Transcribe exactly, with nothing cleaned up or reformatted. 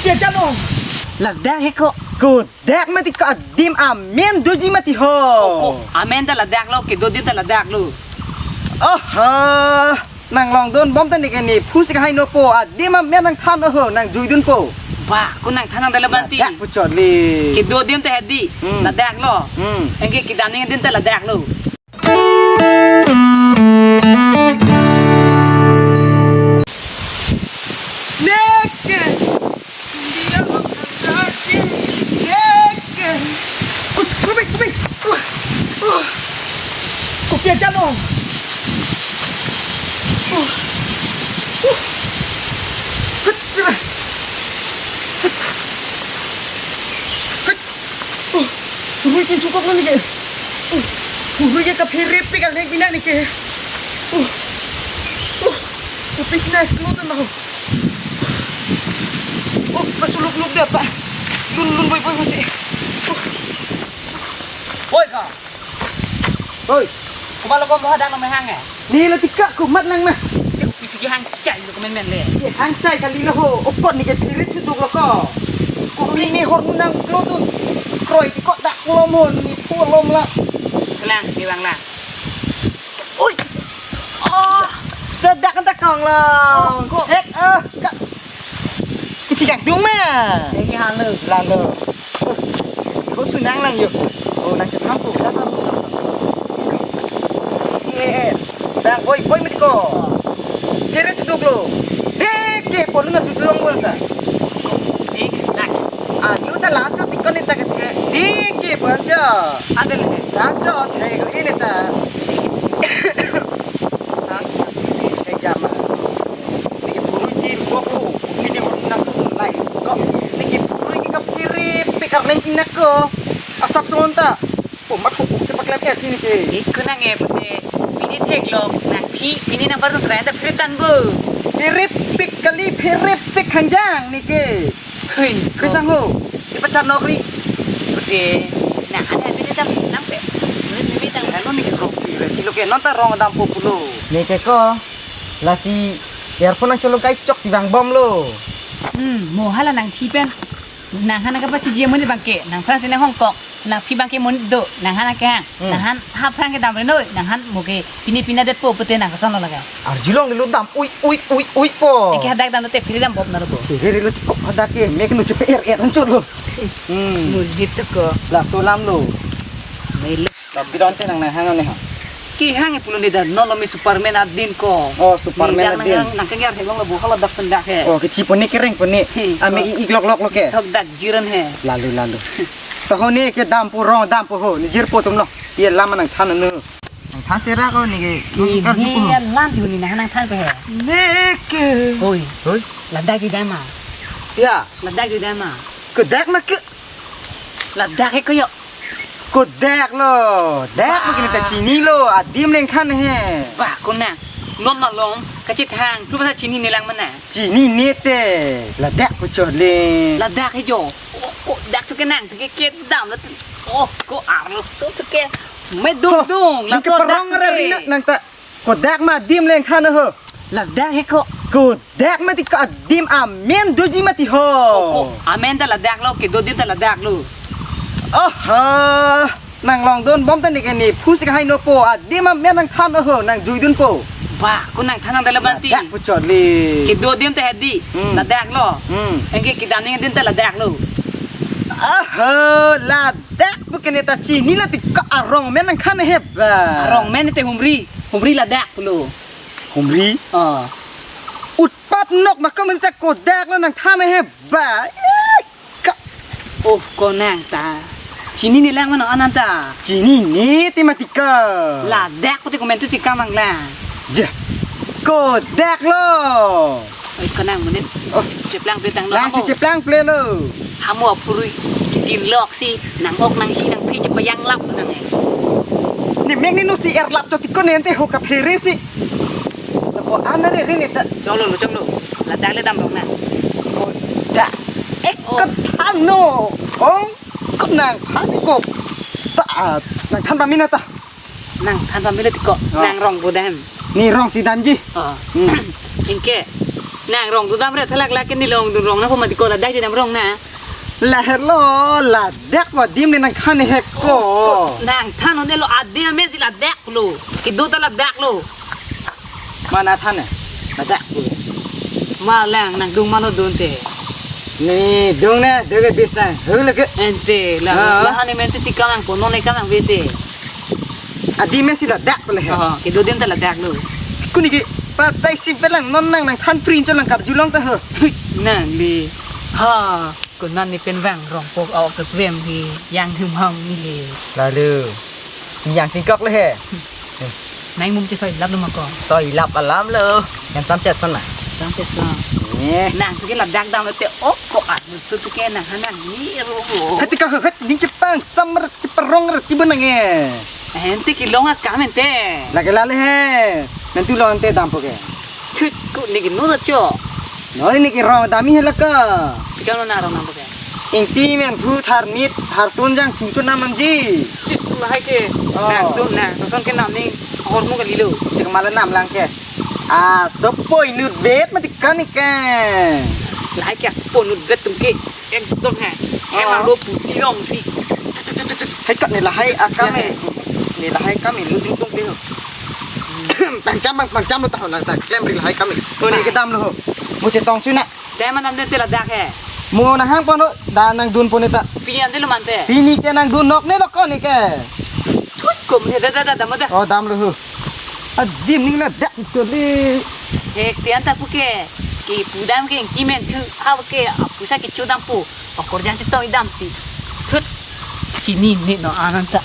Ke chalo. Ladak he ko. Kodak mati ko, adim amen doji mati ho. Ko amen ta ladak lo, kedo adim ta ladak lo. Oho. Nang longdun bom ta neke ne phu si kahai nopo, adim amen nangthan oho, nangjuidunpo. Ba, ko nangthan nang dala banti. Ladak pu chot le. Kedo adim ta hedi. Hmm. Ladak lo. Hmm. Anke kedam ning adim ta ladak lo. Neke. Dia akan kaji. Neke. Uh, kubi, kubi. Uh, uh. Kubi aja lo. Uh. Uh. Hut, hut. Hut. Oh, purui ke chukok lo neke. Oh, purui ke kaphere pe kalek bina neke. Oh, oh, kopi sina klo tan ho. Oh, pasuluk luk dia pa. Lun lun boi boi masi. Oh. Oi ka. Oi. Komat lo ko mo hadak lo mehang eh. Ne lo tika komat nang mah. Tik pisi ke hang chai lo kemen men le. Ke hang chai kali lo ho. Okon ne ke phirit suduk lo ko. Kopi ne hor nang klotun. Kroi ti kok dak lo mo ne phu lo mla. Kelang, kewang lang. Oi. Oh. Sedak kan takong lo. Oh, kok. Hek eh. Ka. Kechikang dung ma. Eki halo. Lalo. Ko chunang lang yo. Oh, nang chetang ko, chetang ko. Eh, eh. Bang, boy, boy, mati ko. Kere chuduk lo. Deke, polu na chuduk long bol ta. Dik, dak. Ah, ni uta la chot ikon ita ke. Deke, bol cha. Ada le. La chot, hai ko ini ta. Tang, eh, jam. Neke purui ti bok lo, pini ko nang tu lai. Ko, neke purui ke kaphere pe karleng tina ko. Asap son ta. Oh, mat ko ke paklep ke sini ke. Iku nang eh pute, pini thek lo, nang phi, pini nang baru kaya ta phiritan bu. Phere pe kali, phere pe kangjang neke. Hui, Krisang ho, di pacar nokri. Pute, nang ada bini tam, nang pe. Menit menit tam. Ano neke rong phere, kilo ke non ta rong dampo pulo. Neke ko, lasi earphone nang cholo kai chok si bang bom lo. Hmm, mo hala nang phi pen. Nang han kapachiji amonit bangke, nang phrang si nang hongkok, nang phi bangke monit do, nang han ke hang, Hmm. nang han ha phrang kedam re noi, nang han mo ke pine pina detpo pute nang koson lo lake. Arjulong lo dam, ui, ui, ui, ui po. Eke hadak dam te phiri dam bop na lo po. Phiri lo ti kok hadak ke, mek nu chepe er er hancur lo. Hmm. Monit to ko. Laso alam lo. Melo. Tapi don te nang nang hang ne ha. Kehang e pulo ne da, non lo me Superman adin ko. Oh, Superman adin. Nang nang kengar he long lo bo hala dak pendak he. Oh, kechiponi kerengponi. He. Ame i iglok lok lo ke. Thok dak jiran he. Lalu lalu. Taho ne ke dampo rong dampo ho, ne jirpo atum lo. Ye lam nangthan nu. Nangthan sera ko ne ke. Ni, ni ya lam di ni nang nangthan pe he. Ne ke. Oi. Oi. Ladak di dama. Ya. Ladak di dama. Kodak ma ke. Ladak he ko yo. Kodak lo, dak lo kini ta chini lo, adim lengkhan he. Bah, ko nang, non malom, kachethang, tu basa chinine lang mana. Chinine te, ladak pu chot le. Ladak he jo. Oh, kodak chuke nang, chuke kedam la. Oh, ko arlo so chuke. Me dung dung, la neke so dak parong chuke. Ari na, nang ta. Kodak ma adim lengkhan ho. Ladak he ko. Kodak mati ko adim amen doji mati ho. Ko amen ta ladak lo, kedo adim ta ladak lo. Oho. Nang longdun bom ta neke ne phu si kahai nopo, adim amen nangthan oho, nangjuidunpo. Ba, ko nangthan nang dala banti. Ladak pu chot le. Kedo adim ta hedi. Hmm. Ladak lo. Hmm. Anke kedam ning adim ta ladak lo. Oho, ladak pu kene ta chini la ti ko arong men nangkhan he ba. Arong men te humri. Humri ladak pulo. Humri? Oh. Utpat nok ma ko men ta kodak lo nangthan he ba. Eh, ka. Oh, ko nang ta. Chinine lang mano anan ta. Chinine te mati ko. Ladak pute komentu si kamang lang. Ja. Kodak lo. Oi, ko nang menit. Oh. Cheplang pe tang no. Lang si cheplang ple lo. Hamo apurui, kitin lok si, nang ok nang hi nang phi chepayang lap nang eh. Ne mek ne no si er lap chot ti ko nente ho kaphere si. Lapu ana re re ne ta. Chok lo, chok lo. Ladak le dam rong na. Kodak. Ek ko than no. Ong ko nangthan ko. Ta nangthan pamina ta. Nangthan pamina ti ko. Oh. Nang rong bodam. Ne rong si damji. Oh. Hmm. Anke. Nang rong dodam re thalak lake ne longdun rong nangpo mati ko ladak ji dam rong na. Lahelo, ladak adim ne nangthan hek ko. Nangthan un-elo adim amen si ladak lo. Kedo ta ladak lo. Mana than ne? Ladak ko. Ma lang nangdung ma lo dun te. Ne dung ne, dung ke bisang. Hei lake. Ante la, ha, la han ne men te chikam nangpo, non ne kam nangve te. Adim amen si ladak pele he. Oh, kedo adim ta ladak lo. Kuni ke patai si pelang non nang nangthan prin cho lang karjulong ta ho. Hui, nangli. Ha, ko non ne pen vang rong pok awak ke vem hi yang hum ham ni le. Lalu. Yang tingkok le he. Nang mum che soi lap lo ma ko. Soi lap alam lo. Yang samchet sana. Samchet sana. Eh. Nang tu ke ladak dam lo te ok ko at. Su tu ke nang hanang ni ro ro. Hati ka het ning chepang samar cheparong re tiba nang e. Ante kelong akam ante. Lake lale he. Nantu long ante dampo ke. Thut ko ne ke nu ra cho. No ne ke rong dam-i he lake. Pikam lo na rong dampo ke. Ingti men thu thar mit har sun jang thu chu nam am ji. Chit lahai ke. Oh. Nang tu nang son ke nam ning hormu ke lilo. Tik mala nam lang ke. Ah, sopo inut vet mati kan ke. Lahai ke sopo inut vet tum ke. Ekdom he. Oh. Emang lo puti long si. Hai kat ne lahai akam e. Ne lahai kam e lu ting tung ting. Pangcham bang pangcham lo tahu lang ta klem ri lahai kam e. Ko ne kedam lo ho. Mo chetong chu na. Te manam den te ladak he. Mo nang hang pon lo da nangdun pon ne ta. Pini ante lo mante. Pini ke nangdun nok ne lo ko ne ke. Thut kom he da da da da mo da. Oh, dam lo ho. Adim ning ladak to le. Ek tian ta pu ke. Ke pu dam ke ingti men thu ha ke apusa ke chu dampo. Okor jan si tong idam si. Thut. Chini ne no ananta.